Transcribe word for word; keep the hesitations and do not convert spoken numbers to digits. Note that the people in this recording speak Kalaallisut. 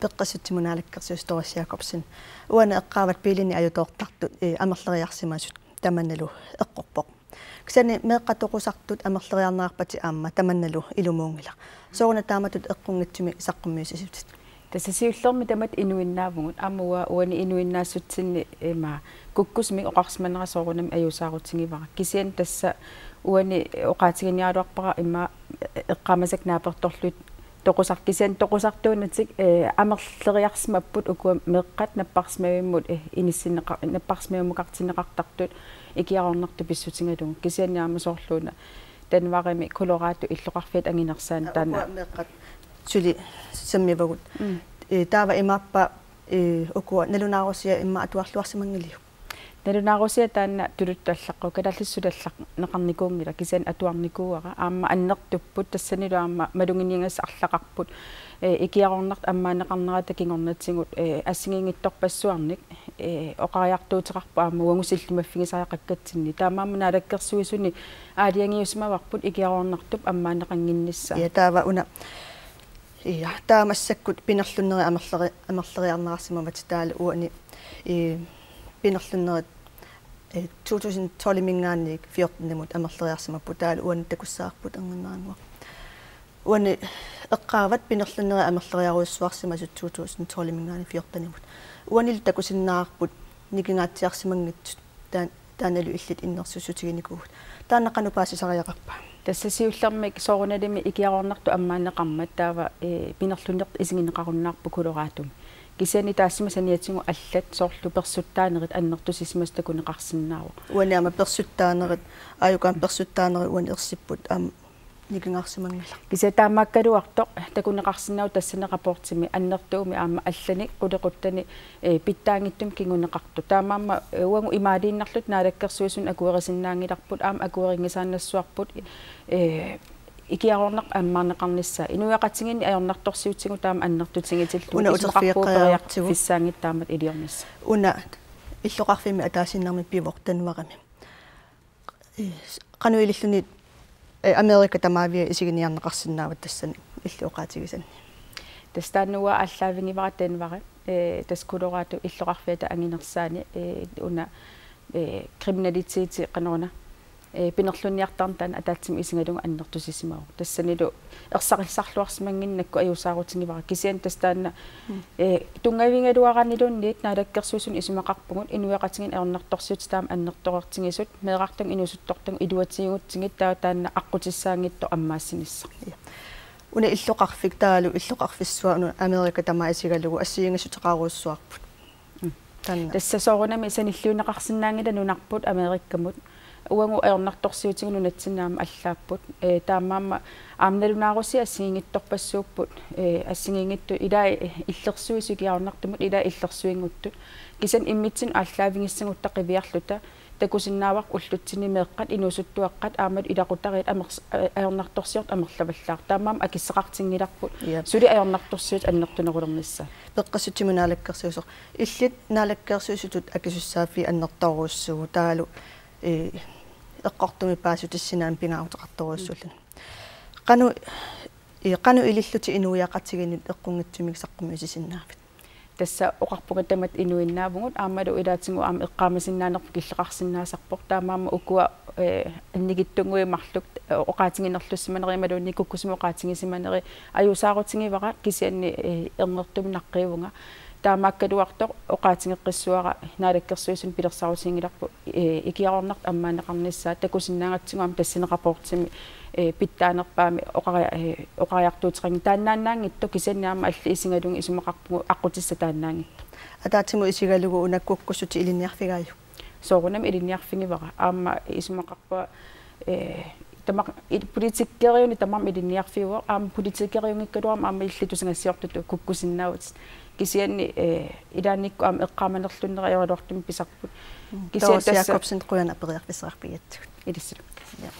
Peqqissutsimut naalakkersuisoq Doris Jakobsen. Uani eqqaavat biilinik ajutoortartut, eh, amerleriarsimasut tamannalu eqqorpoq. Kisianni meeqqat toqusartut amerleriarneqarpatit aamma tamannalu ilumuunngilaq. Sooruna taamatut eqqunngitsumik saqqummiussisutit? Tassa siullermik tamatta inuinnaavugut, aamma uanga uani inuinnaassutsinni ima kukkusumik oqarsimanera soorunami ajuusaarutigivara. Kisianni tassa uani oqaatiginiaraluarpara ima eqqaamasakka naapertorlutik toqusar-, kisianni toqusartuunatik, eh, amerleriarsimapput ukua meeqqat napparsimavimmut, eh, inissinneqa-, napparsimavimmut oqartinneqartartut ikiaroornartut pissutigalugu. Kisianni aamma soorluuna Denverimi Colorado illoqarfiata anginersaani. Aa, taanna ukua meeqqat suli sammivagut. Mm. Eh, taava imaappa, eh, ukua nalunaarusiat immaqa atuarluarsimanngiliuk? Nalunaarusiaq taanna tuluttut allaqqavoq, kalaallisut suli allanneqarnikuunngilaq, kisianni atuarnikuuara, aamma annertupput, tassanilu aamma maluginiagassat arlaqarput, eh, ikiaroornartut ammaanneqarnerata kingornatigut, eh, assigiinngitsorpassuarnik, eh, oqariartuuteqarpoq aamma uagut sillimaffigisariaqakkatsinnik. Taamaammat naalakkersuisuni aalajangiussimavarput ikiaroornartup ammaanneqannginnissaa. Ja, taava una, ja, taava massakkut pinerlunnerit amerleri-, amerleriarneqarsimavatit taavalu uani, eh, pinerlunnerit, eh, to tusind tolv-iminngaanniit fjorten-imut amerleriarsimapput, taavalu uani takussavarput ernginnerannguaq. Uani eqqaavat pinerlunnerit amerleriarujussuarsimasut to tusind tolv-iminngaanniit fjorten-imut. Uanilu takusinnaavarput nikingaatsiarsimanngitsut, taan-, taannalu illit innersuussutiginikuuvutit. Taanna qanoq paasisariaqarpa? Tassa siullermik soorunalimi ikiaroornartut ammaanneqarmat taava, eh, pinerlunnertut isigineqarunnaarput Coloradomi. Kisianni taassuma saniatigut allat soorlu persuttaanerit annertusisimasut takuneqarsinnaavoq. Uani aamma persuttaanerit, aajuku aamma persuttaanerit uani ersipput aamma nikingaarsimanngilaq. Kisianni taamaakkaluartoq takuneqarsinnaavoq tassani rapportimi annertuumik aamma allanik qulequttani, eh, pitsaanngitsumik kinguneqartut. Taamaammat, eh, uagut imaaliinnarluta naalakkersuisuni akuerisinnaanngilarput aamma akuerinngisaannassavarput, eh, ikiaroornartut ammaanneqarnissaa. Inuiaqatigiinni ajornartorsiutigut taama annertutigitillugu. Una isumaqarpunga uterfigeqqaartigu. Periarfissaanngitsut taamatut iliornissaq. Una illoqarfimmi ataasiinnarmik pivoq Denverimi. Eh, qanoq ililluni, eh, Amerika tamaavia isiginiarneqarsinnaavat tassani illit oqaatigisanni? Tassa taanna uanga aallaavigivara Denveri, eh, tassa Colorado illoqarfiata anginersaani, eh, una, eh, kriminaliteti qanoruna, eh, pinerlunniartarneq taanna ataatsimut isigalugu annertusisimavoq. Tassanilu ersarissarluarsimannginnakku ajuusaarutigivara. Kisianni tassa taanna, mm, eh, tunngavigaluaraanniluunniit naalakkersuisuni isumaqarpugut inuiaqatigiinni ajornartorsiutit taama annertoortigisut, meerartagut inuusuttortagut iluatigigutsigit taava taanna aqqutissaanngitsoq ammaassinissaa. Ja. Una illoqarfik taavalu illoqarfissuaq una Amerika tamaat isigalugu assigiinngissuteqarujussuarput. Mm. Taanna. Tassa soorunami sanilliunneqarsinnaanngilaq nunarput Amerikamut. Uagut ajornartorsiutigut nunatsinni aamma allaapput. Eh, taamaammat aamma nalunaarusiaq assigiinngitsorpassuupput. Eh, assigiinngitsut ilaat illersuisut ikiaroornartumut ilaat illersuinngitsut. Kisianni immitsinnut aallaavigissagutta qiviarluta takusinnaavarput ullutsinni meeqqat inuusuttuaqqat aammalu ilaqutariit amers-, eh, ajornartorsiortut amerlavallaartut. Taamaammat akissaqartinngilarput. Jep. Suli ajornartorsiutit annertunerulernissaat. Peqqissutsimut naalakkersuisoq. Illit naalakkersuisutut akisussaaffii annertoorujussuuvoq taavalu, eh, eqqortumik paasissutissinnaaneq pingaaruteqartorujussoolluni. Qanoq, eh, qanoq ilillutit inuiaqatigiinnut eqqunngitsumik saqqummiussisinnaavit? Tassa oqarpunga tamatta inuinnaavugut aammalu ilaatigut aamma eqqaamasinnaanerput killeqarsinnaasarpoq taamaammat ukua, eh, annikitsunnguit marluk, eh, oqaatiginerlussimanerit imaluunniit kukkusumik oqaatigisimanerit ajuusaarutigivara kisianni, eh, ernertumik naqqiivunga. Taamaakkaluartoq oqaatigeqqissuara naalakkersuisuni pilersaarutiginngilarput, eh, ikiaroornartut ammaanneqarnissaat takusinnaagatsigu aamma tassani rapportimi, eh, pitsaanerpaamik oqari-, eh, oqariartuuteqanngitsoq taannaannaanngitsoq kisianni aamma allat isigalugit isumaqarpugut aqqutissat taannaanngitsoq. Ataatsimut isigalugu una kukkussutit ilinniarfigaajuk? Soorunami ilinniarfigivara aamma isumaqarpunga, eh, tamaq-, i-, politikeriuneq tamarmik ilinniarfiuvoq, aamma politikeriunngikkaluarmat aamma illit tusagassiortutut kukkusinnaavutit. Kisianni, eh, ilaannikkut aamma eqqaamanerlunnerit ajoraluartumik pisarput. Mm. Kisianni Doris tassa Jakobsen, qujanaq periarfissaqarfigigatsigut. Ilissilu. Ja.